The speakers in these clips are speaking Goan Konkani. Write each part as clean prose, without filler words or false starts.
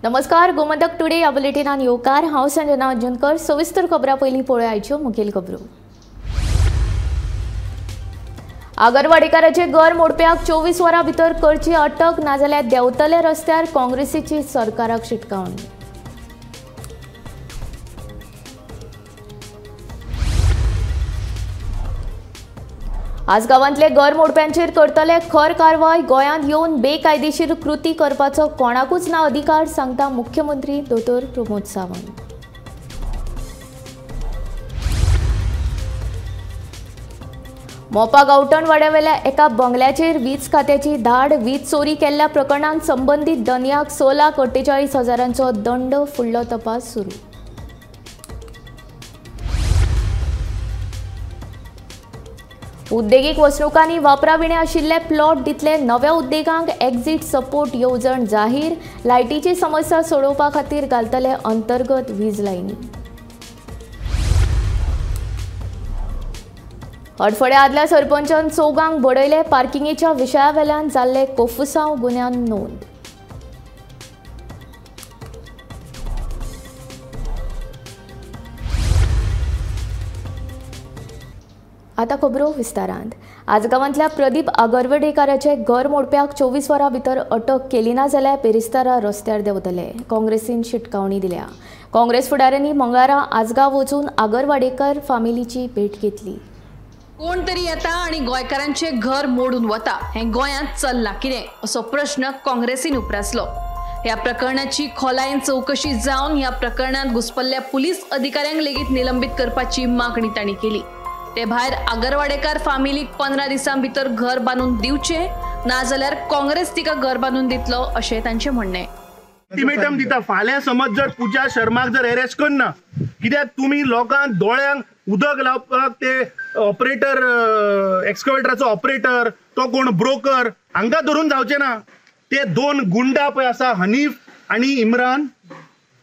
नमस्कार, गोमंतक टुडे ह्या बुलेटिनान येवकार. हांव संजना अंजनकर. सविस्तर खबरां पयलीं पळोवया आयच्यो मुखेल खबरो. आगरवाडेकाराचे घर मोडप्याक 24 वरां भितर करची अटक, नाजाल्यार देंवतले रस्त्यार काँग्रेसीची सरकाराक शिटकावणी. आज गांवांतले घर मोडप्यांचेर करतले खर कारवाय. गोंयांत येवन बेकायदेशीर कृती करपाचो कोणाकूच ना अधिकार, सांगता मुख्यमंत्री दोतोर प्रमोद सावंत. मोपा गावटणवाड्यावेल्या एका बंगल्याचेर वीज खात्याची धाड. वीज चोरी केल्ल्या प्रकरणांत संबंदीत धनयाक 6,48,000 दंड. फुडलो तपास सुरू. उद्देगीक वसणुकांनी वापराविणे आशिल्ले प्लॉट दितले नव्या उद्देगांक एक्झिट सपोर्ट येवजण जाहीर. लायटीची समस्या सोडोवपा खातीर घालतले अंतर्गत वीज लायनी. हडफड्या आदल्या सरपंचान चौगांक बडयले. पार्किंगेच्या विशयावेल्यान जाल्ले कोफुसांव गुन्यांव नोंद. आतां खबरो विस्तारांत. आज गांवांतल्या प्रदीप आगरवाडेकाराचे घर मोडप्याक 24 वरां भितर अटक केली ना जाल्यार बेरेस्तारा रस्त्यार देंवतले. काँग्रेसीन शिटकावणी दिल्या. काँग्रेस फुडाऱ्यांनी मंगळारा आजगांव वचून आगरवाडेकर फामिलीची भेट घेतली. कोण तरी येता आनी गोंयकारांचे घर मोडून वता हें गोंयांत चल्लां कितें असो प्रश्न काँग्रेसीन उप्रासलो. ह्या प्रकरणाची खोलायेन चवकशी जावन ह्या प्रकरणांत घुसपल्ल्या पुलीस अधिकाऱ्यांक लेगीत निलंबीत करपाची मागणी तांणी केली. ते भायर आगरवाडेकार फामिलीक 15 दिसां भितर घर बांदून दिवचें, नाजाल्यार काँग्रेस तिका घर बांदून दितलो अशें तांचें म्हणणें. अल्टिमेटम दिता, फाल्यां समज जर पूजा शर्माक जर अरेस्ट करना, कित्याक तुमी लोकांक दोळ्यांक उदक लावपाक ते ऑपरेटर, एक्सकवेटराचो ऑपरेटर, तो कोण ब्रोकर, हांकां धरून जावचें ना. ते दोन गुंडा पळय आसा, हनीफ आनी इम्रान,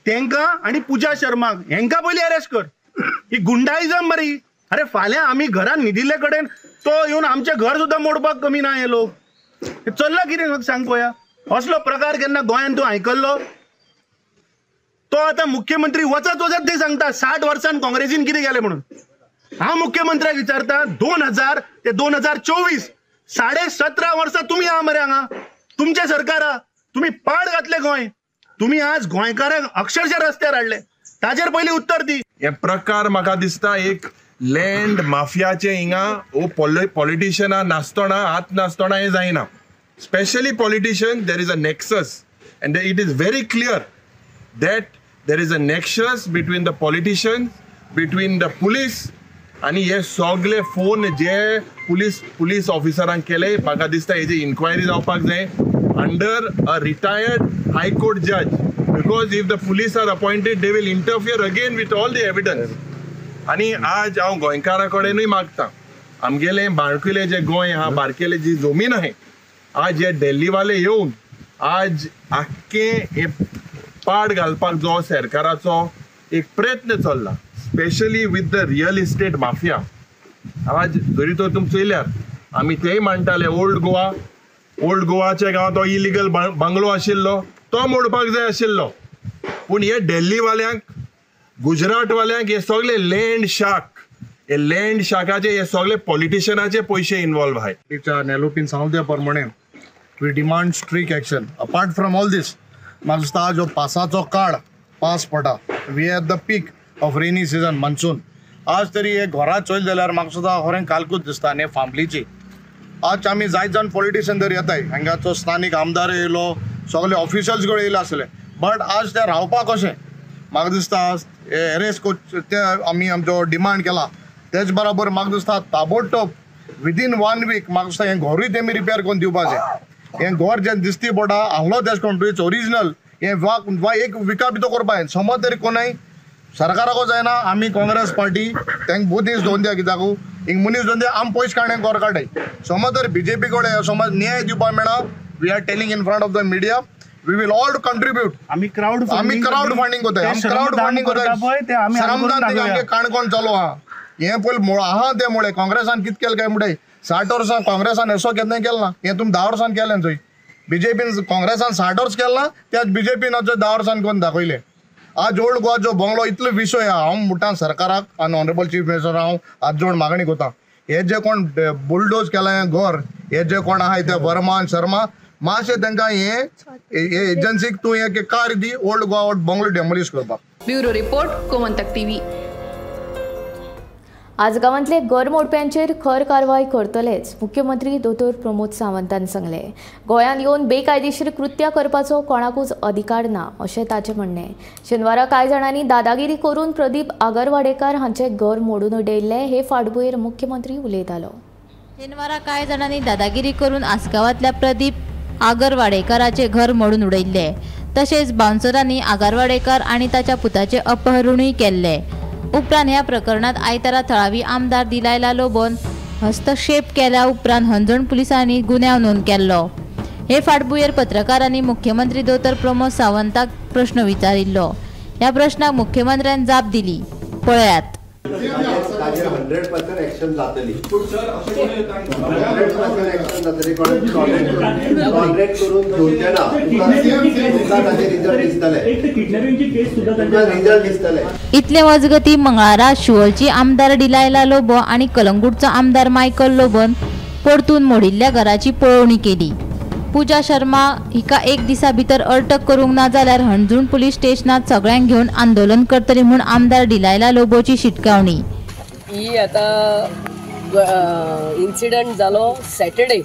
तेंकां आनी पूजा शर्माक हेंकां पयलीं अरेस्ट कर. ही गुंडाइजम मरी. अरे फाल्यां आमी घरान न्हिदिल्ले कडेन तो येवन आमचें घर सुद्दां मोडपाक कमी ना हे लोक. चल्ला कितें म्हाका सांग पळोवया. असलो प्रकार केन्ना गोंयांत तूं आयकल्लो? तो आतां मुख्यमंत्री वचत वचत ते सांगता 60 वर्सां काँग्रेसीन कितें केलें म्हणून. हांव मुख्यमंत्र्याक विचारता, 2000 ते 2024 17.5 वर्सां तुमी आहा मरे हांगा, तुमचें सरकार आहा, तुमी पाड घातले गोंय, तुमी आज गोंयकारांक अक्षरशः रस्त्यार हाडले. ताजेर पयलीं उत्तर दी. हे प्रकार म्हाका दिसता एक लँड माफियाचे हिंगा ओ पॉलिटिशियना नासतना, हात नासतना हें जायना. Specially politician, there is a nexus and it is very clear that there is a nexus between the politicians, between the police. आनी हे सगळे फोन जे पुलीस ऑफिसरांक केले, म्हाका दिसता हेजी इन्क्वायरी जावपाक जाय under a retired high court जज, because if the police are appointed they will interfere again with all the evidence. आनी आज हांव गोंयकारा कडेनूय मागता, आमगेले बारकेले जे गोंय आहा, बारकेले जी जमीन आहा, आज हे दिल्लीवाले येवन आज आख्खे हे पाड घालपाक जो सरकाराचो एक प्रयत्न चल्ला, specially with the real estate mafia. आज जरी तर तुमी चोयल्यार आमी तेय म्हणटाले ओल्ड गोवा, ओल्ड गोवाच्या गांवांत तो इलिगल बंगलो आशिल्लो तो मोडपाक जाय आशिल्लो, पूण हे दिल्लीवाल्यांक, गुजरातवाल्यांक हे सगळे लँड शार्क, हे लँड शार्काचे हे सगळे पॉलिटिशियनाचे पयशे इन्वॉल्व आहाय. नेलोपीन सांगले प्रमाणे we demand strict action. Apart from all this, म्हाका दिसता जो पासाचो काळ पास पडटा, we are the peak of rainy season, monsoon. आज तरी हे घरां चोयलें जाल्यार म्हाका सुद्दां खरें कालकूच दिसता. आनी फामिलीची आज आमी जायत जाण पॉलिटिशियन तरी येताय, हांगाचो स्थानीक आमदार येयलो, सगळे ऑफिशल्स कडेन येयले आसले, बट आज ते रावपाक कशें म्हाका दिसता एरेस्ट ते आमी आमचो डिमांड केला. तेच बरोबर म्हाका दिसता ताबडतोब विदीन 1 वीक म्हाका दिसता हें घरूय तेमी रिपेर करून दिवपाचें. हें घर जें दिसती पडटा आहलो तेश कोण it's original, हें वा एक विका भितर करपा समज तरी कोणय सरकाराको जायना. आमी काँग्रेस पार्टी तांकां बुदीस दवरून दिया, कित्याक हिंग मनीस दवरून दिया, आमी पयशे काडून घर काडाय. समज तर बीजेपी कडेन समज न्याय दिवपाक मेळना, we are telling in front of the media, we will all contribute. आमी क्रावड फंडींग करताय, आमी क्रावड फंडींग करताय. श्रमदान आमगे काणकोण चालू आहा, हें पयलीं आहा तें मुळे काँग्रेसान कितें केलें काय म्हणटाय. 60 वर्सां काँग्रेसान असो केन्ना केलें ना, हें तुमी 10 वर्सान केलें चोय. बीजेपीन काँग्रेसान 60 वर्स केला त्याच बीजेपीन आज 10 वर्सान करून दाखयले. आज ओल्ड गोवा जो बंगलो इतलो विशय आहा, हांव म्हणटा सरकाराक आनी ऑनरेबल चीफ मिनिस्टर हांव आज जोड मागणी करता, हे जे कोण बुलडोज केला हें घर, हे जे कोण आहाय ते वर्मा शर्मा, मातशें तांकां हे एजन्सीक तूं एक car the old Goa bungalow demolish करपाक. Bureau report, Gomantak TV. आज गांवांतले घर मोडप्यांचेर खर कारवाय करतलेच, मुख्यमंत्री दोतोर प्रमोद सावंतान सांगले. गोंयांत येवन बेकायदेशीर कृत्या करपाचो कोणाकूच अधिकार ना अशें ताचें म्हणणें. शेनवारा कांय जाणांनी दादागिरी करून प्रदीप आगरवाडेकार हांचें घर मोडून उडयल्लें हे फाटभुंयेर मुख्यमंत्री उलयतालो. शेनवारा कांय जाणांनी दादागिरी करून आसगांवांतल्या प्रदीप आगरवाडेकाराचें घर मोडून उडयल्लें. तशेंच बाउन्सरांनी आगरवाडेकार आनी ताच्या पुताचें अपहरणूय केल्लें. उपरांत ह्या प्रकरणात आयतारा थळावी आमदार दिलायला लोबोन हस्तक्षेप केल्या उपरांत हंजण पुलिसांनी गुन्यांव नोंद केल्लो. हे फाटभुंयेर पत्रकारांनी मुख्यमंत्री दोतोर प्रमोद सावंताक प्रश्न विचारिल्लो. ह्या प्रश्नाक मुख्यमंत्र्यान जाप दिली, पळयात. 100% एक्शन जातली, 100% एक्शन जातली. टॉलरेट करून घेवचे ना, तुमकां ताचे रिजल्ट दिसतले, तुमकां रिजल्ट दिसतले. इतले मजगती मंगळारा शिवोलची आमदार डिलायला लोबो आनी कलंगूटचो आमदार मायकल लोबोन परतून मोडिल्ल्या घराची पळोवणी केली. पूजा शर्मा हिका एक दिसा भितर अटक करूंक ना जाल्यार हणजूण पुलीस स्टेशनात सगळ्यांक घेवन आंदोलन करतली म्हूण आमदार डिलायला लोबोची शिटकावणी. ही आता इन्सिडंट जालो सॅटर्डे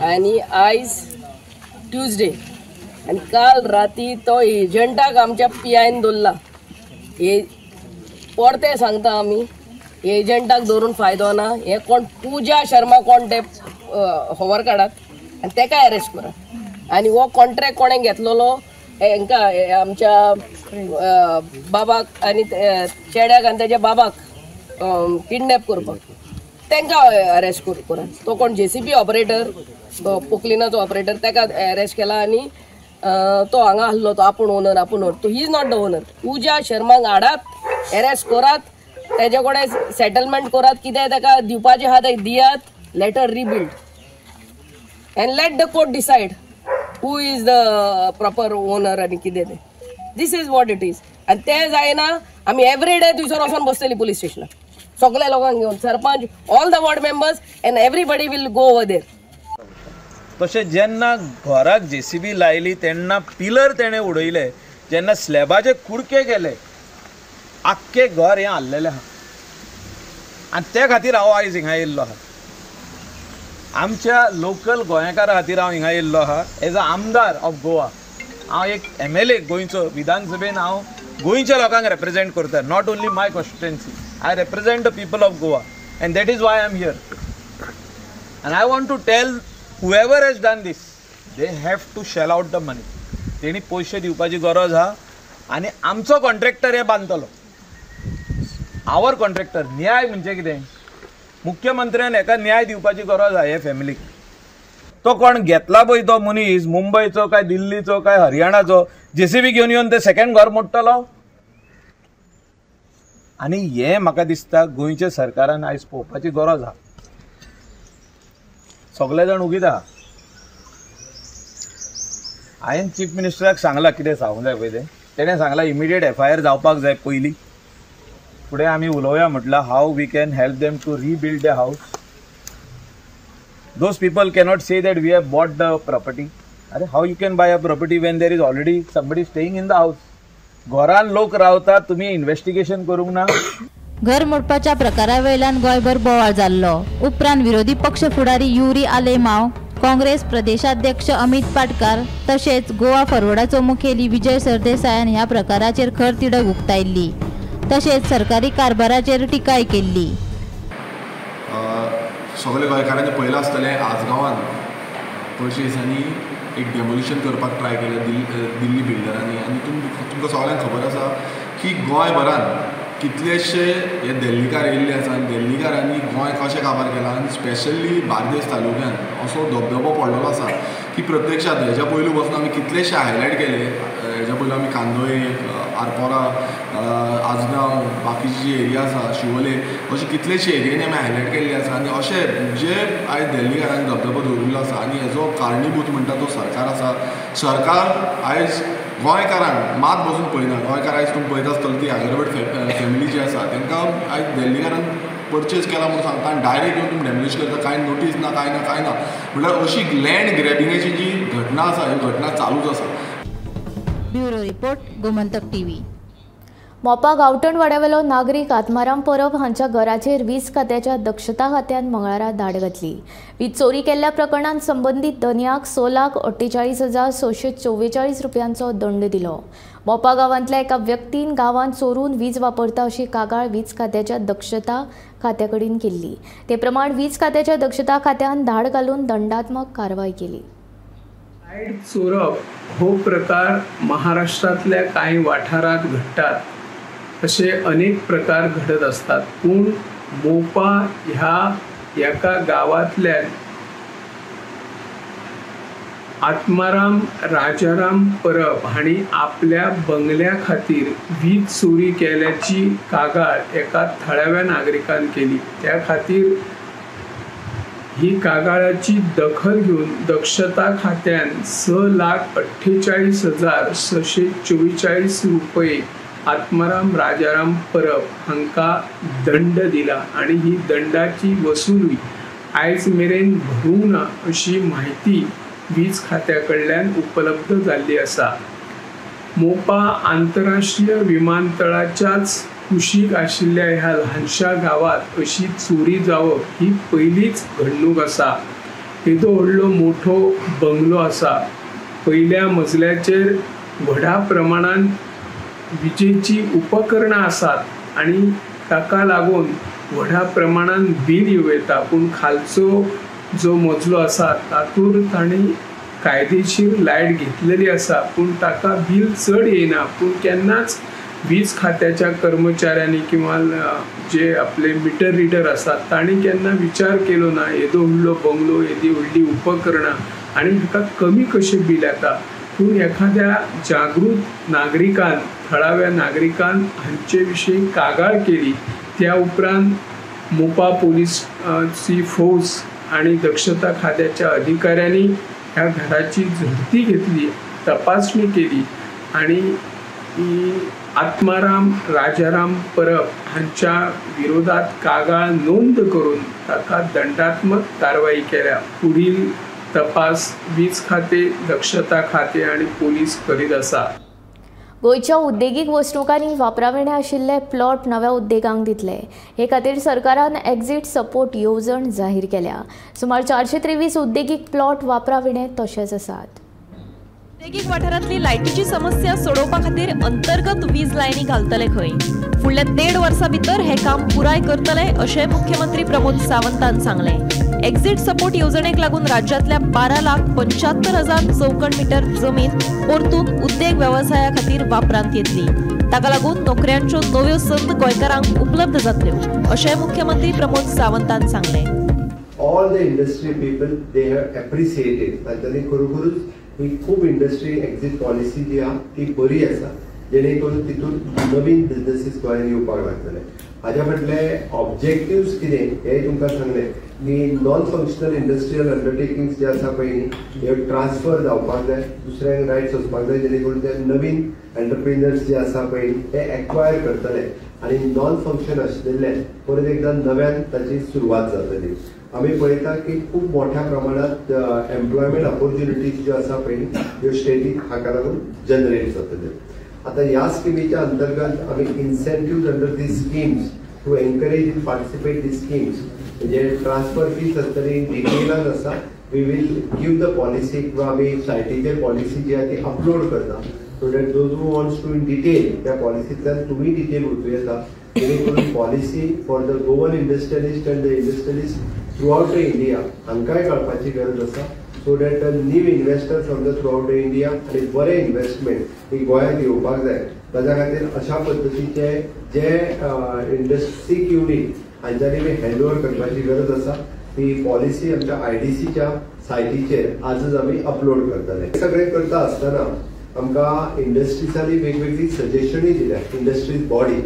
आनी आयज ट्युजडे आनी काल राती तो एजंटाक आमच्या पी आयन दवरला. हे परते सांगता आमी, एजंटाक दवरून फायदो ना. हे कोण पूजा शर्मा कोण ते खबर काडात आनी तेका अरेस्ट करात. आनी हो कॉन्ट्रॅक्ट कोणें घेतलेलो हेंकां आमच्या बाबाक आनी चेड्याक आनी तेज्या बाबाक किडनॅप करपाक तांकां अरेस्ट करात. तो कोण जेसीबी ऑपरेटर, पोकलिनाचो ऑपरेटर, ताका अरेस्ट केला आनी तो हांगा आसलो, तो आपूण ओनर, आपूण ओनर, तो he is not the owner. Pooja शर्माक हाडात, अरेस्ट करात, तेजे कडेन सेटलमेंट करात, कितें ताका दिवपाचें आहा तें दियात, let her rebuild and let the court decide who is the proper owner आनी कितें तें. This is what it is. आनी तें जायना आमी एवरी डे थंयसर वचोन बसतली पुलीस स्टेशनार सगळ्या लोकांक घेवन, sarpanch, all the ward members and everybody will go over there. तशें जेन्ना घराक जेसीबी लायली तेन्ना पिलर तेणें उडयले, जेन्ना स्लॅबाचे कुडके केले, आख्खें घर हें हाल्लेलें आहा. आनी ते खातीर हांव आयज हिंगा येयल्लो आहा. आमच्या लोकल गोंयकारा खातीर हांव हिंगा येयल्लो आहा. एज अ आमदार ऑफ गोवा, हांव एक एमएलए गोंयचो, विधानसभेन हांव गोंयच्या लोकांक रेप्रेजेंट करता. Not only my constituency, I represent the people of Goa and that is why I am here. And I want to tell whoever has done this, they have to shell out the money. तेणी पयशे दिवपाची गरज आहा. आनी आमचो कॉन्ट्रॅक्टर हे बांदतलो, our contractor. न्याय म्हणजे कितें, मुख्यमंत्र्यान हेका न्याय दिवपाची गरज आहा हे फॅमिलीक. तो कोण घेतला पळय तो मनीस, मुंबयचो काय दिल्लीचो काय हरियाणाचो, जेसीबी घेवन येवन ते सेकंड घर मोडटलो. आनी हें म्हाका दिसता गोंयच्या सरकारान आयज पळोवपाची गरज आहा. सगळे जाण उगीत आहा. हांवें चीफ मिनिस्टराक सांगलां कितें सांगूंक जाय पळय तें, तेणें सांगलां इमिडिएट एफआयआर जावपाक जाय पयलीं, फुडें आमी उलोवया म्हटलां how we can help them to rebuild the house. Those people cannot say that we have bought the property. अरे how you can buy a property when there is already somebody staying in the house. घरान लोक रावतात, तुमी इन्वेस्टिगेशन करूंक ना. घर मोडपाच्या प्रकारा वयल्यान गोंयभर बोवाळ जाल्लो. उपरांत विरोधी पक्ष फुडारी युरी आलेमाव, काँग्रेस प्रदेशाध्यक्ष अमित पाटकार तशेंच गोवा फॉरवर्डाचो मुखेली विजय सरदेसायान ह्या प्रकाराचेर खर तिडक उक्तायल्ली. तशेंच सरकारी कारभाराचेर टिकाय केल्ली. सगळे गोंयकारांनी पळयलां आसतलें, आजगांवान पयशे दिसांनी एक डेमोलिशन करपाक ट्राय केलें दिल्ली बिल्डरांनी. आनी तुमकां सगळ्यांक खबर आसा की गोंयभरान कितलेशे हे दिल्लीकार येयल्ले आसा आनी दिल्लीकारांनी गोंय कशें काबार केलां आनी स्पेशली बार्देस तालुक्यान असो धबधबो पडलेलो आसा की प्रत्यक्षात हेज्या पयलू पासून आमी कितलेशे हायलायट केले. हेज्या पयलीं आमी कांदोळे, आरपोरा, आजगांव, बाकीचे जे एरिया आसा शिवोले, अशे कितलेशे एरियांनी आमी हायलायट केल्ले आसा. आनी अशे जे आयज दिल्लीकारांनी धबधबो दवरिल्लो आसा आनी हेजो कारणीभूत म्हणटा तो सरकार आसा. सरकार आयज गोंयकारांक मात बसून पळयना. गोंयकार आयज तुमी पळयता आसतलो ती आगरवड फॅमिली जी आसा तांकां आयज दिल्लीकारान परचेज केला म्हणून सांगता आनी डायरेक्ट येवन तुमी डॅमोलिश करता, कांय नोटीस ना, कांय ना, कांय ना. म्हणल्यार अशी लँड ग्रॅबिंगाची जी घटना आसा ह्यो घटना चालूच आसा. Bureau report, Gomantak TV. Mopa गांवठण वाड्यावेलो नागरीक आत्माराम परब हांच्या घराचेर वीज खात्याच्या दक्षता खात्यान मंगळारा धाड घातली. वीज चोरी केल्ल्या प्रकरणांत संबंदीत धनयाक 6,48,644 रुपयांचो दंड दिलो. मोपा गांवांतल्या एका व्यक्तीन गांवांत चोरून वीज वापरता अशी कागाळ वीज खात्याच्या दक्षता खात्या कडेन केल्ली. ते प्रमाण वीज खात्याच्या दक्षता खात्यान धाड घालून दंडात्मक कारवाय केली. लायट चोरप हो प्रकार महाराष्ट्रांतल्या कांय वाठारांत घडटात, असे अनेक प्रकार घडत असतात. पूण मोपा ह्या एका गांवांतल्यान आत्माराम राजाराम परब हांणी आपल्या बंगल्या खातीर वीज चोरी केल्याची कागाळ एका थळाव्या नागरिकान केली. त्या खातीर ही कागाळाची दखल घेवन दक्षता खात्यान 6,48,644 रुपये आत्माराम राजाराम परब हांकां दंड दिला आनी ही दंडाची वसुली आयज मेरेन भरूंक ना अशी म्हायती वीज खात्या कडल्यान उपलब्ध जाल्ली आसा. मोपा आंतरराष्ट्रीय विमानतळाच्याच कुशीक आशिल्ल्या ह्या ल्हानशा गांवांत अशी चोरी जावप ही पयलीच घडणूक आसा. येदो व्हडलो मोठो बंगलो आसा, पयल्या मजल्याचेर व्हडा प्रमाणान विजेची उपकरणां आसात आनी ताका लागून व्हडा प्रमाणान बील येवं येता. पूण खालचो जो मजलो आसा तातूंत तांणी कायदेशीर लायट घेतलेली आसा, पूण ताका बील चड येयना. पूण केन्नाच वीज खात्याच्या कर्मचाऱ्यांनी किंवा जे आपले मिटर रिडर आसात तांणी केन्ना विचार केलो ना येदो व्हडलो बंगलो, येदी व्हडली उपकरणां आनी हाका कमी कशें बील येता. पूण एखाद्या जागृत नागरिकान, थळाव्या नागरिकान हांचे विशीं कागाळ केली. त्या उपरांत मोपा पोलिसाची फौज आनी दक्षता खात्याच्या अधिकाऱ्यांनी ह्या घराची झडती घेतली, तपासणी केली आनी आत्माराम राजाराम परब हांच्या विरोधात कागाळ नोंद करून ताका दंडात्मक कारवाई केल्या. पुढील तपास वीज खाते, दक्षता खाते आनी पोलीस करीत आसा. गोंयच्या उद्देगीक वसणुकांनी वापराविणे आशिल्ले प्लॉट नव्या उद्देगांक दितले हे खातीर सरकारान एक्झिट सपोर्ट येवजण जाहीर केल्या. सुमार 423 उद्देगीक प्लॉट वापराविणे तशेच आसात. उद्देगीक वाठारांतली लायटीची समस्या सोडोवपा खातीर अंतर्गत वीज लायनी घालतले खंय. फुडल्या 1.5 वर्सां भितर हे काम पुराय करतले अशें मुख्यमंत्री प्रमोद सावंतान सांगलें. एक्झिट सपोर्ट येवजणेक लागून राज्यांतल्या 12,75,000 चौखण मीटर जमीन परतून उद्देग वेवसाया खातीर वापरांत येतली. ताका लागून नोकऱ्यांच्यो नव्यो संद गोंयकारांक उपलब्ध जातल्यो अशें मुख्यमंत्री प्रमोद सावंतान सांगलें. All the industry people they have appreciated आनी तांणी खरोखरूच ही खूब इंडस्ट्री एक्झिट पॉलिसी जी आहा ती बरी आसा, जेणे करून तितून नवीन बिजनेसीस गोंयांत येवपाक लागतले. हाज्या फाटले ऑब्जेक्टिव्स कितें हें तुमकां सांगलें की नॉन फंक्शनल इंडस्ट्रियल अंडरटेकिंग्स जे आसा पळय न्ही हे ट्रान्सफर जावपाक जाय, दुसऱ्यांक रायट्स वचपाक जाय, जेणे करून ते नवीन एंटरप्रिनर्स जे आसा पळय न्ही ते एक्वायर करतले आनी नॉन फंक्शन आशिल्ले परत एकदां नव्यान ताची सुरवात जातली. आमी पळयता की खूब मोठ्या प्रमाणात एम्प्लॉयमेंट ऑपॉर्च्युनिटीज ज्यो आसा पळय ह्यो स्टेटीक हाका लागून जनरेट जातल्यो. आतां ह्या स्किमीच्या अंतर्गत आमी incentives under these schemes to encourage in participate these schemes, म्हणजे ट्रान्सफर फीस आसतली डिटेलान आसा. We will give the policy किंवा आमी सायटीचेर पॉलिसी जी आहा ती अपलोड करता, so that those who wants to in detail त्या पॉलिसींतल्यान तुमी डिटेल वचूं येता, जेणे करून policy for the Goan industrialist and the industrialist throughout the India हांकांय कळपाची गरज आसा, so that new investor from the throughout the India आनी बरें इन्वेस्टमेंट ही गोंयांत येवपाक जाय. ताज्या खातीर अशा पद्दतीचे जे इंडस्ट्रीक युनीट हांच्यांनी बी हँड ओवर करपाची गरज आसा. ती पॉलिसी आमच्या आयडीसीच्या सायटीचेर आजच आमी अपलोड करतले. सगळें करता आसतना आमकां इंडस्ट्रीजांनी वेगवेगळी सजेशनूय दिल्या इंडस्ट्रीज बॉडी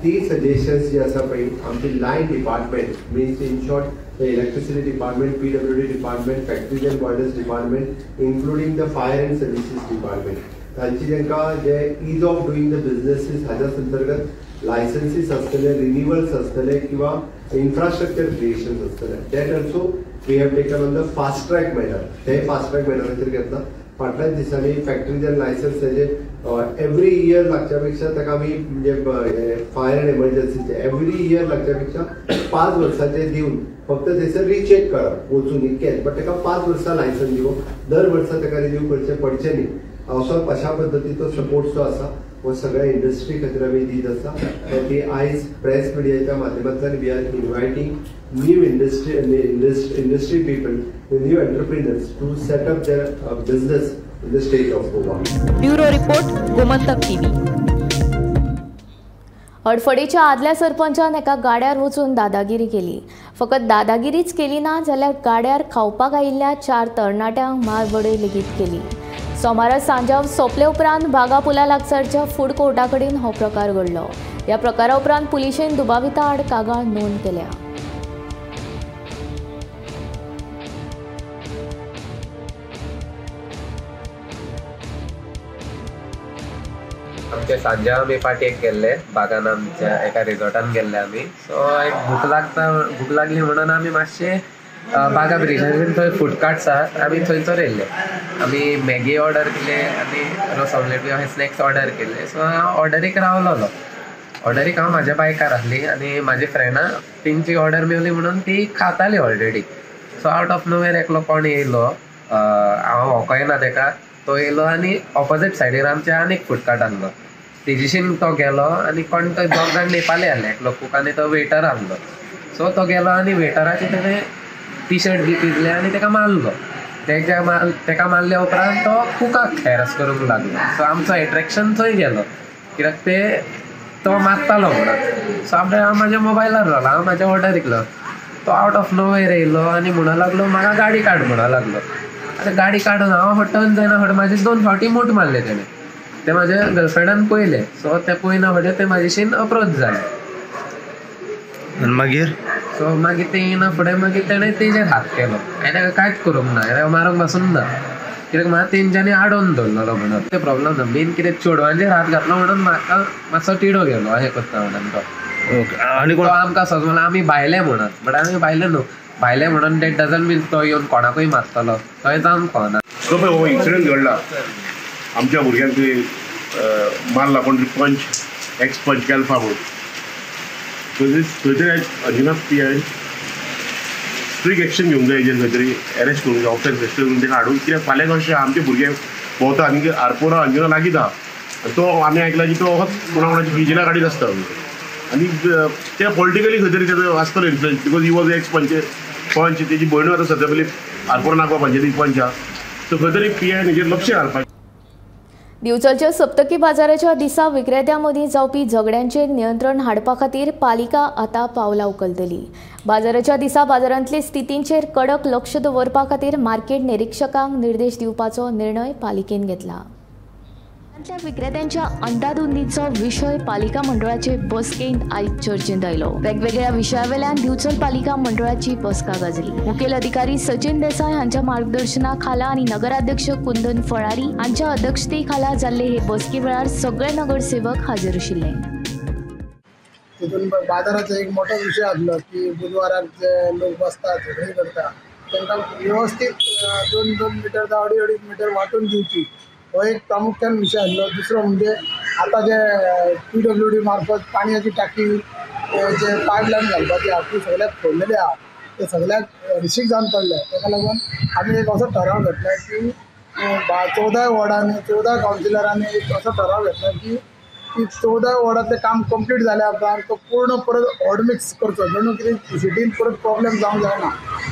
ती सजेशन्स जी आसा पळय आमची line department means in short the electricity department, PWD department, factories and boilers department, including the fire and services department तांची तांकां जे ease of doing the businesses हाज्या अंतर्गत लायसन्सीस आसतले, रिन्युअल्स आसतले किंवा इन्फ्रास्ट्रक्चर क्रिएशन्स आसतले that also we have taken on the fast track manner. ते फास्ट ट्रॅक मॅनराचेर घेतला. फाटल्याच दिसांनी फॅक्टरीज अँड लायसन्स ताजे एवरी इयर लागच्या पेक्षा ताका आमी म्हणजे फायर अँड एमर्जन्सीचे एवरी इयर लागच्या पेक्षा 5 वर्साचे दिवन फक्त थंयसर रिचेक करप वचून इतकेंच, बट ताका 5 वर्सां लायसन्स दिवप, दर वर्सा ताका रिन्यू करचें पडचें न्ही, असो अशा पद्दतीचो सपोर्ट जो आसा हो सगळ्या इंडस्ट्री खातीर आमी दीत आसा. ती आयज प्रेस मिडियाच्या माध्यमांतल्यान we are inviting new industry people, new entrepreneurs to set up their business in the state of Goa. Bureau report, Gomantak TV. हडफडेच्या आदल्या सरपंचान एका गाड्यार वचून दादागिरी केली. फकत दादागिरीच केली ना जाल्यार गाड्यार खावपाक आयिल्ल्या 4 तरणाट्यांक मारबडय लेगीत केली. सोमारा सांजाव सोंपले उपरांत बागा पुला लागसारच्या फूड कोर्टा कडेन हो प्रकार घडलो. ह्या प्रकारा उपरांत पुलिशेन दुबाविता आड कागाळ नोंद केल्या. आमचे सांज्यांव आमी पार्टयेक गेल्ले बागान, आमच्या एका रिजॉर्टान गेल्ले आमी. सो एक भूक लागली म्हणून आमी मातशे बागा ब्रिजाचेर थंय फूड कार्ट्स आहात, आमी थंयसर येयल्ले. आमी मॅगी ऑर्डर केले आनी रोस ऑमलेट बी अशे स्नॅक्स ऑर्डर केले. सो हांव ऑर्डरीक रावलोलो. ऑर्डरीक हांव म्हाज्या बायकार आसली आनी म्हाजी फ्रेंडां तेंची ऑर्डर मेवली म्हणून ती खाताली already. So out of nowhere एकलो कोण येयलो, हांव वळखोय ना तेका, तो येयलो आनी ऑपोजीट सायडीन आमच्या आनीक फूड कार्ट आहलो, तेजीशीन तो गेलो आनी कोण तो दोग जाण नेपाली आहले, एकलो कूक आनी तो वेटर आहलो. सो तो गेलो आनी वेटराचे तेणें टी शर्ट बी पिजले आनी तेका मारलो. तेका मारल्या उपरांत तो कुकाक हॅरस करूंक लागलो. सो आमचो एट्रेक्शन थंय गेलो कित्याक ते तो मारतालो म्हणून. सो आपल्या हांव म्हाज्या मोबायलार रावलो, हांव म्हाज्या ऑर्डरीक तो आवट ऑफ नोवेर येयलो आनी म्हणूंक लागलो म्हाका गाडी काड म्हणूंक लागलो. आतां गाडी काडून हांव टर्न जायना फुडें म्हाजे 2 फावटी मूठ मारले तेणें. ते म्हाज्या गर्लफ्रेंडान पळयलें. सो ते पळयना फुडें ते म्हाजेशीन अप्रोच जाले. मागीर सो मागीर ते येयना फुडें मागीर तेणें तेजेर हात केलो. हांवें ताका कांयच करूंक ना, हांवें मारूंक पासून ना कित्याक म्हाका तेंच्यांनी आडोवन दवरलेलो म्हणून. ते प्रॉब्लम ना, मेन कितें चेडवांचेर हात घातलो म्हणून म्हाका मातसो तिडो गेलो अशें करता म्हणून तो. आनी तो आमकां सजमला आमी भायले म्हणून, बट आमी भायले न्हू. भायले म्हणून that doesn't मीन तो येवन कोणाकूय मारतलो, थंय जावंक कळना. सो पळय हो इन्सिडंट घडला आमच्या भुरग्यांक मारला कोण तरी पंच, एक्स पंच केल्फा म्हणून. थंयसर अंजुनाथ पी I strict action घेवंक जाय हेजेर, खंय तरी एरेस्ट करूंक जाय, ऑफेन्स रजिस्टर करून ताका हाडून. कित्याक फाल्यां कशें आमचे भुरगे भोंवता आनी आरपोरा अंजुना लागींच आहा, तो आमी आयकला की तो कोणा कोणाची विजिलां काडीत आसता आनी ते पॉलिटिकली खंय तरी तेजो आसतलो influence because he was ex panch. तेजी भयणूय आतां सद्या पयलीं आरपोरा नागवा पंचायती पंच आहा. सो खंय तरी पी I हेजेर लक्ष घालपाक. दिवचलच्या सप्तकी बाजाराच्या दिसा विक्रेत्यां मदीं जावपी झगड्यांचेर नियंत्रण हाडपा खातीर पालिका आतां पावलां उखलतली. बाजाराच्या दिसा बाजारांतले स्थितींचेर कडक लक्ष दवरपा खातीर मार्केट निरीक्षकांक निर्देश दिवपाचो निर्णय पालिकेन घेतला. विक्रेत्यांच्या अंदाधुंदीचो विशय पालिका मंडळाचे बसकेंत आयज चर्चेंत आयलो. वेगवेगळ्या विशयावेल्यान दिवचल पालिका मंडळाची बसका गाजली. मुखेल अधिकारी सचिन देसाय हांच्या मार्गदर्शना खाला आनी नगराध्यक्ष कुंदन फळारी हांच्या अध्यक्षते खाला जाल्ले हे बसके वेळार सगळे नगरसेवक हाजीर आशिल्ले. तितून बाजाराचो एक मोठो विशय आसलो की बुधवाराक जे लोक बसतात झगडी करता तांकां व्यवस्थीत 2-2 मिटर जावं 2.5-2.5 मिटर वांटून दिवची, हो एक प्रामुख्यान विशय आसलो. दुसरो म्हणजे आतां जे PWD मार्फत पाणयाची टाकी जे पायपलायन घालपाची आहा ती सगळ्याक फोडलेली आहा, ते सगळ्याक हळशीक जावन पडले. ताका लागून आमी एक असो ठराव घेतला की 14 वॉर्डांनी 14 कावन्सिलरांनी एक असो ठराव घेतला की 14 वॉर्डांतलें काम कंप्लीट जाल्या उपरांत तो पूर्ण परत हॉट मिक्स करचो, जणू कितें सिटीन परत प्रॉब्लेम जावंक जायना.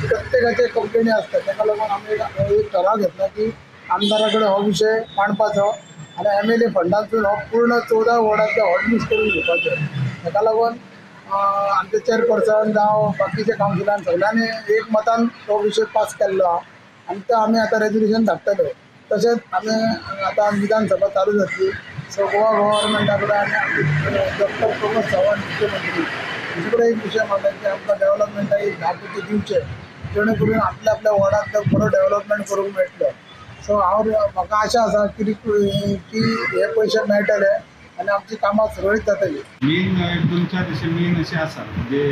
प्रत्येकाचे कंप्लेनी आसता, ताका लागून आमी एक ठराव घेतला की आमदारा कडेन हो विशय मांडपाचो आनी MLA फंडांतसून हो पूर्ण 14 वॉर्डांतले हॉट मिक्स करून घेवपाचो. ताका लागून आमचे चेअरपर्सन जावं बाकीचे कावन्सिलरान सगळ्यांनी एक मतान तो विशय पास केल्लो आहा आनी तो आमी आतां रेजोल्युशन धाडटले. तशेंच आमी आतां विधानसभा चालू जातली, सो गोवा गव्हर्मेंटा कडेन आनी डॉक्टर प्रमोद सावंत मुख्यमंत्री हांचे कडेन एक विशय मांडला की आमकां डेव्हलपमेंटाक एक 10 कोटी दिवचे, जेणे करून आपल्या आपल्या वॉर्डांत बरो डेव्हलपमेंट करूंक मेळटलो. सो हांव म्हाका आशा आसा की हे पयशे मेळटले आनी आमची कामां सुरळीत जातली. मेन 2-4 अशे मेन अशें आसा म्हणजे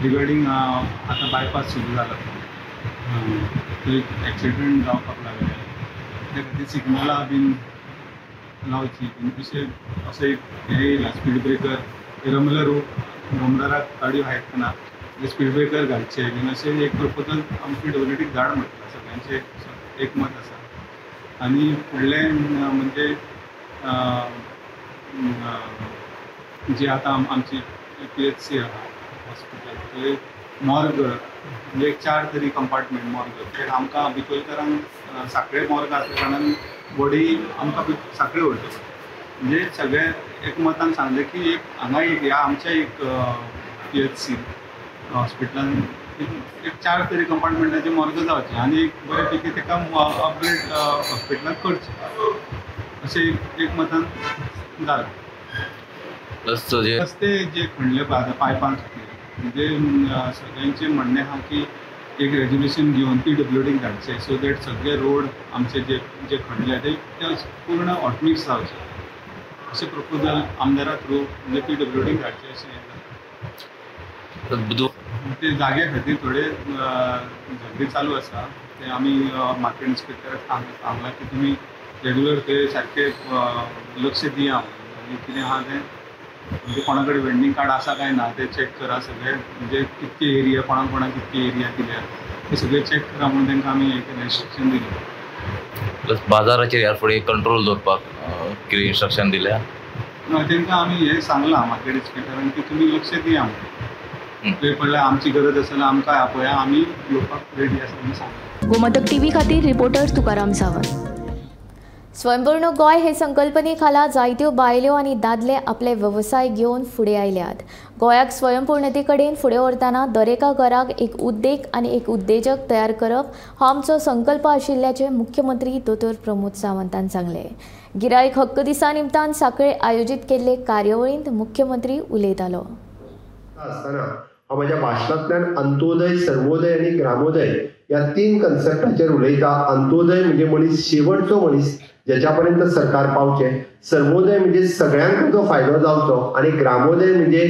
रिगार्डींग आतां बायपास सुरू जाला थंय एक्सिडंट जावपाक लागले, त्या खातीर सिग्नलां बीन लावची अशें असो एक हें येयला स्पीड ब्रेकर, रमला रोड रमदाराक गाडयो आयकना स्पीड ब्रेकर घालचे बीन अशें एक प्रपोजल आमकां पीडब्ल्यूडीक धाड म्हटलां, सगळ्यांचें एकमत आसा. आनी फुडलें म्हणजे जे आतां आमची PHC आहा हॉस्पिटल थंय मॉर्ग म्हणजे 4 तरी कंपार्टमेंट मॉर्ग, कित्याक आमकां बिचोलकारांक साखळे मॉर्ग आसल्या कारणान बॉडी आमकां साखळे व्हरता. म्हणजे सगळे एकमतान सांगलें की एक हांगा एक ह्या आमच्या एक PHC हॉस्पिटलान एक 4 तरी कंपार्टमेंटाचे मॉर्ग जावचें आनी एक बरे पैकी ताका अपग्रेड हॉस्पिटलान करचें अशें एकमतान जालें. रस्ते जे खणले पळय आतां पायपां खातीर म्हणजे सगळ्यांचें म्हणणें आहा की एक रेजोल्युशन घेवन PWDक धाडचें सो that सगळे रोड आमचे जे जे खणले ते पूर्ण हॉटमिक्स जावचे अशें प्रपोजल आमदारा थ्रू म्हणजे PWDक धाडचें अशें हें जालें. ते जाग्या खातीर थोडे झगडी चालू आसा, ते आमी मार्केट इन्स्पेक्टराक सांगलां की तुमी रेगुलर थंय सारकें लक्ष दिया आनी कितें आहा तें म्हणजे कोणा कडेन वेंडींग कार्ड आसा काय ना तें चॅक करा सगळें, म्हणजे कितके एरिया कोणाक कोणाक कितके एरिया दिल्या ते सगळें चॅक करा म्हणून तांकां आमी एक इन्स्ट्रक्शन दिलें. प्लस बाजाराचेर ह्या फुडें कंट्रोल दवरपाक कितें इन्स्ट्रक्शन दिल्या? ना, तांकां आमी हें सांगलां मार्केट इन्स्पेक्टरान की तुमी लक्ष दिया म्हणून, थंय पडल्यार आमची गरज आसा जाल्यार आमकां आपया, आमी येवपाक रेडी आसा म्हणून सांगलां. गोमंतक टीव्ही खातीर रिपोर्टर तुकाराम सावंत. स्वयंपूर्ण गोंय हे संकल्पने खाला जायत्यो बायल्यो आनी दादले आपले वेवसाय घेवन फुडें आयल्यात. गोंयाक स्वयंपूर्णते कडेन फुडें व्हरतना दरेका घराक एक उद्देग आनी एक उद्देजक तयार करप हो आमचो संकल्प आशिल्ल्याचें मुख्यमंत्री दोतोर प्रमोद सावंतान सांगलें. गिरायक हक्क दिसा निमतान साखळे आयोजीत केल्ले कार्यावळींत मुख्यमंत्री उलयतालो. आसतना हांव म्हज्या भाशणांतल्यान अंत्योदय, सर्वोदय आनी ग्रामोदय ह्या 3 कन्सेप्टाचेर उलयता. अंत्योदय म्हणजे मनीस शेवटचो मनीस ज्याच्या पर्यंत सरकार पावचें, सर्वोदय म्हणजे सगळ्यांक जो फायदो जावचो आनी ग्रामोदय म्हणजे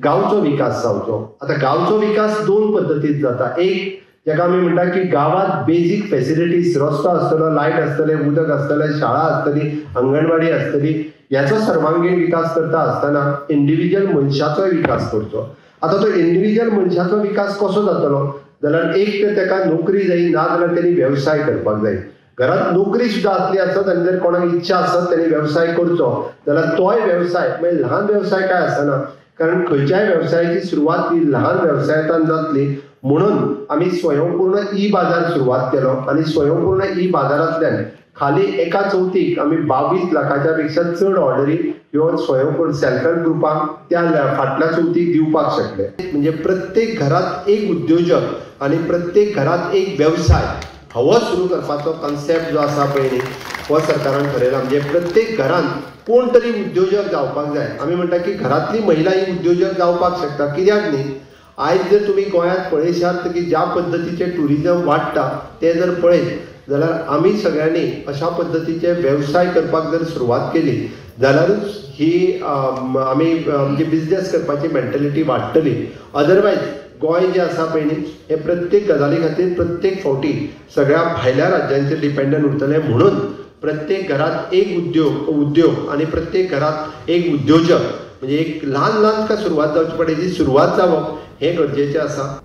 गांवचो विकास जावचो. आतां गांवचो विकास 2 पद्दतीन जाता. एक जाका आमी म्हणटा की गांवांत बेजीक फेसिलिटीज, रस्तो आसतलो, लायट आसतले, उदक आसतलें, शाळा आसतली, अंगणवाडी आसतली, ह्याचो सर्वांगीण विकास करता आसतना इंडिविज्युअल मनशाचोय विकास करचो. आतां तो इंडिविज्युअल मनशाचो विकास कसो जातलो जाल्यार एक तर ताका नोकरी जाय, ना जाल्यार तेणी वेवसाय करपाक जाय. घरात नोकरी सुद्दां आसली आसत आनी जर कोणाक इच्छा आसत तेणी वेवसाय करचो जाल्यार तोय वेवसाय म्हणजे ल्हान वेवसाय काय आसना, कारण खंयच्याय वेवसायाची सुरवात ही ल्हान वेवसायांतल्यान जातली. म्हणून आमी स्वयंपूर्ण ई बाजार सुरवात केलो आनी स्वयंपूर्ण ई बाजारांतल्यान खाली एका चवथीक आमी 22 लाखाच्या पेक्षा चड ऑर्डरी ह्यो स्वयंपूर्ण सेल्फ हेल्प ग्रुपांक त्या फाटल्या चवथीक दिवपाक शकले. म्हणजे प्रत्येक घरात एक उद्योजक आनी प्रत्येक घरात एक वेवसाय हो सुरू करपाचो कन्सेप्ट जो आसा पळय न्ही हो सरकारान ठरयला. म्हणजे प्रत्येक घरान कोण तरी उद्योजक जावपाक जाय. आमी म्हणटा की घरांतली महिला ही उद्योजक जावपाक शकता, कित्याक न्ही? आयज जर तुमी गोंयांत पळयशात की ज्या पद्दतीचें ट्युरिजम वाडटा तें जर पळयत जाल्यार आमी सगळ्यांनी अशा पद्दतीचे वेवसाय करपाक जर सुरवात केली जाल्यारूच ही आमी म्हणजे बिजनेस करपाची मेंटेलिटी वाडटली. अदरवायज गोंय जें आसा पळय न्ही हें प्रत्येक गजाली खातीर प्रत्येक फावटी सगळ्या भायल्या राज्यांचेर डिपेंडंट उरतलें. म्हणून प्रत्येक घरात एक उद्योग आनी प्रत्येक घरात एक उद्योजक म्हणजे एक ल्हान ल्हान का सुरवात जावची पडटा, जी सुरवात जावप हें गरजेचें आसा.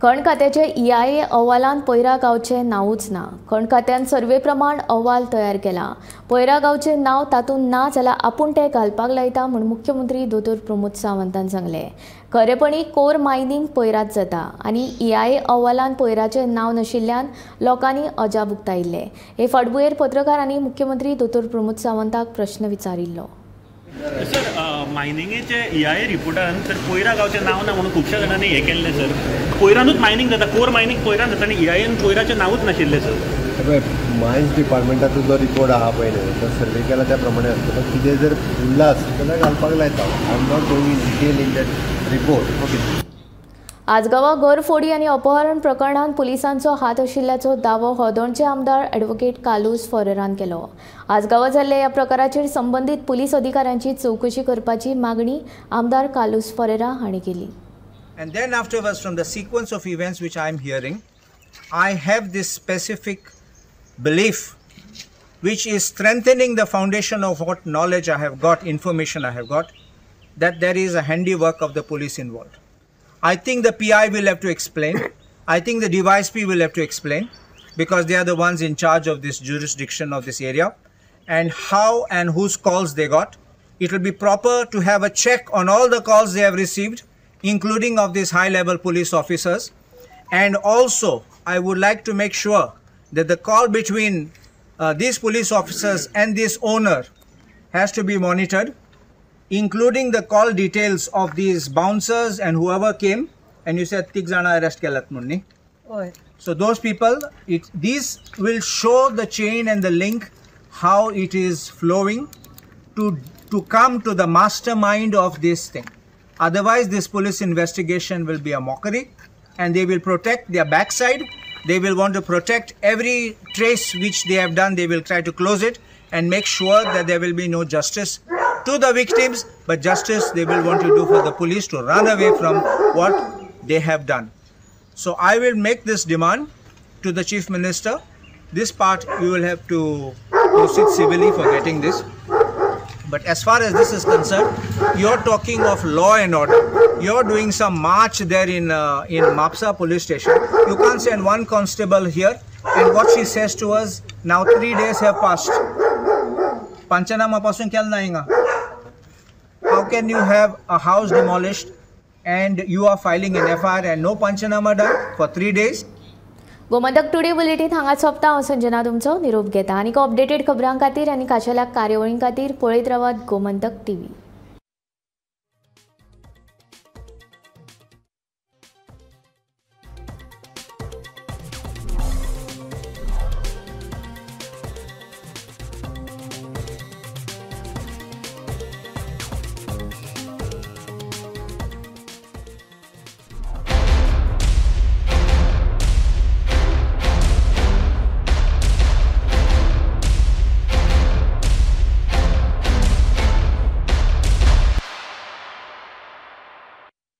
खण खात्याचे EIA अहवालांत पैरा गांवचें नांवूच ना. खण खात्यान सर्वे प्रमाण अहवाल तयार केला. पैरा गांवचें नांव तातूंत ना जाल्यार आपूण तें घालपाक लायता म्हूण मुख्यमंत्री दोतोर प्रमोद सावंतान सांगलें. खरेपणी कोर मायनींग पैरात जाता आनी EIA अहवालांत पैराचें नांव नाशिल्ल्यान लोकांनी अजाप उक्तायिल्लें. हे फाटभुंयेर पत्रकारांनी मुख्यमंत्री दोतोर प्रमोद सावंताक प्रश्न विचारिल्लो. सर, मायनिंगेचे EIA रिपोर्टान सर पयरा गांवचें नांव ना म्हणून खुबश्या जाणांनी हें केल्लें सर. पयरानूच मायनींग जाता, कोर मायनींग पयरान जाता आनी EIAन पयराचें नांवूच नाशिल्लें सर. पळय, मायन्स डिपार्टमेंटाचो जो रिपोर्ट आहा पळय न्हू, तो सर्वे केला त्या प्रमाणे आसता. कितें जर उरला आसत जाल्यार घालपाक लायता. I am not going in detail in that report. Okay. आजगांवां घरफोडी आनी अपहरण प्रकरणांत पुलिसांचो हात आशिल्ल्याचो दावो हळदोणचे आमदार ॲडव्होकेट कार्लुस फेरेरान केलो. आजगांवां जाल्ल्या ह्या प्रकाराचेर संबंदीत पुलीस अधिकाऱ्यांची चवकशी करपाची मागणी आमदार कार्लुस फेरेरा हांणी केली. And then afterwards, from the sequence of events which I am hearing, I have this specific belief which is strengthening the foundation of what knowledge I have got, information I have got, that there is a handiwork of the police involved. I think the PI will have to explain. I think the DYSP will have to explain, because they are the ones in charge of this jurisdiction of this area, and how and whose calls they got. It will be proper to have a check on all the calls they have received, including of these high-level police officers. And also, I would like to make sure that the call between these police officers and this owner has to be monitored, including the call details of these bouncers and whoever came. And you said 3 jana arrest kelat म्हणून न्ही? So those people, these will show the chain and the link, how it is flowing to come to the mastermind of this thing. Otherwise, this police investigation will be a mockery, and they will protect their backside. They will want to protect every trace which they have done. They will try to close it and make sure that there will be no justice to the victims, but justice they will want to do for the police to run away from what they have done. So I will make this demand to the Chief Minister. This part you will have to proceed civilly for getting this. But as far as this is concerned, you're talking of law and order. You're doing some march there in Mapsa police station. You can't send one constable here. And what she says to us, now 3 days have passed. Panchanama pasun kel na hinga. How can you have a house demolished and you are filing an FIR and no panchanama done for 3 days? Gomantak today bulletin हांगा सोंपता. हांव संजना तुमचो निरोप घेता. आनी अपडेटेड खबरां खातीर आनी खाशेल्या कार्यावळीं खातीर पळयत रावात गोमंतक टीव्ही.